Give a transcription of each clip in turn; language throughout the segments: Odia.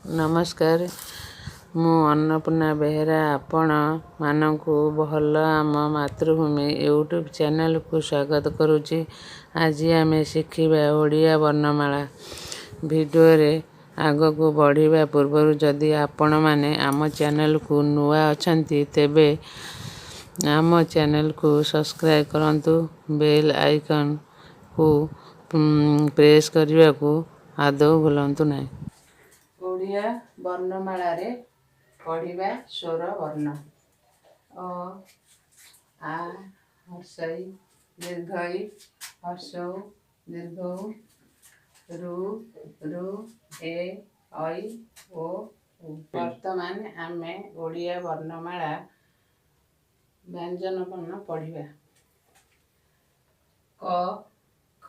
ନମସ୍କାର, ମୁଁ ଅନ୍ନପୂର୍ଣ୍ଣା ବେହେରା। ଆପଣମାନଙ୍କୁ ଭଲ ଆମ ମାତୃଭୂମି ୟୁଟ୍ୟୁବ୍ ଚ୍ୟାନେଲକୁ ସ୍ୱାଗତ କରୁଛି। ଆଜି ଆମେ ଶିଖିବା ଓଡ଼ିଆ ବର୍ଣ୍ଣମାଳା। ଭିଡ଼ିଓରେ ଆଗକୁ ବଢ଼ିବା ପୂର୍ବରୁ ଯଦି ଆପଣମାନେ ଆମ ଚ୍ୟାନେଲକୁ ନୂଆ ଅଛନ୍ତି, ତେବେ ଆମ ଚ୍ୟାନେଲକୁ ସବସ୍କ୍ରାଇବ୍ କରନ୍ତୁ। ବେଲ୍ ଆଇକନ୍କୁ ପ୍ରେସ୍ କରିବାକୁ ଆଦୌ ଭୁଲନ୍ତୁ ନାହିଁ। ଓଡ଼ିଆ ବର୍ଣ୍ଣମାଳାରେ ପଢ଼ିବା ସ୍ୱର ବର୍ଣ୍ଣ। ଅ, ଆ, ହ୍ରସ୍ୱ ଇ, ଦୀର୍ଘ ଈ, ହ୍ରସ୍ୱ ଉ, ଦୀର୍ଘ ଊ, ଋ, ଋ, ଏ, ଐ, ଓ, ଉ। ବର୍ତ୍ତମାନ ଆମେ ଓଡ଼ିଆ ବର୍ଣ୍ଣମାଳା ବ୍ୟଞ୍ଜନ ବର୍ଣ୍ଣ ପଢ଼ିବା। କ, ଖ,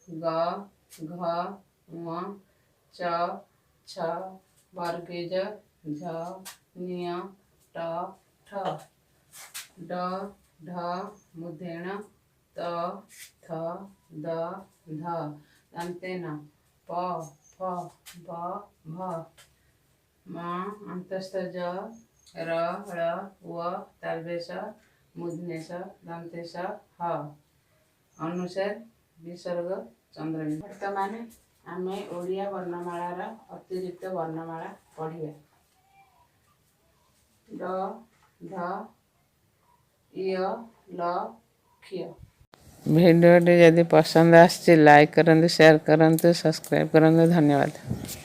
ଗ, ଘ, ଙ, ଚ, ଛ, ବର୍ଗୀୟ ଜ, ଞ, ଟ, ଠ, ଡ, ଢ, ମୂର୍ଦ୍ଧନ୍ୟ ତ, ଥ, ଦ, ଧ, ଦନ୍ତ୍ୟ ନ, ପ, ଫ, ବ, ଭ, ମ, ଅନ୍ତସ୍ଥ ଜ, ର, ଳ, ୱ, ତାଲବ୍ୟ ଶ, ମୂର୍ଦ୍ଧନ୍ୟ ଷ, ଦନ୍ତ୍ୟ ସ, ହ, ଅନୁସ୍ୱାର, ବିସର୍ଗ, ଚନ୍ଦ୍ରବିନ୍ଦୁ। ବର୍ତ୍ତମାନ ଆମେ ଓଡ଼ିଆ ବର୍ଣ୍ଣମାଳାର ଅତିରିକ୍ତ ବର୍ଣ୍ଣମାଳା ପଢ଼ିବା। ଡ, ଢ, ୟ, ଲ, କ୍ଷ। ଭିଡ଼ିଓଟି ଯଦି ପସନ୍ଦ ଆସିଛି, ଲାଇକ୍ କରନ୍ତୁ, ସେୟାର କରନ୍ତୁ, ସବସ୍କ୍ରାଇବ୍ କରନ୍ତୁ। ଧନ୍ୟବାଦ।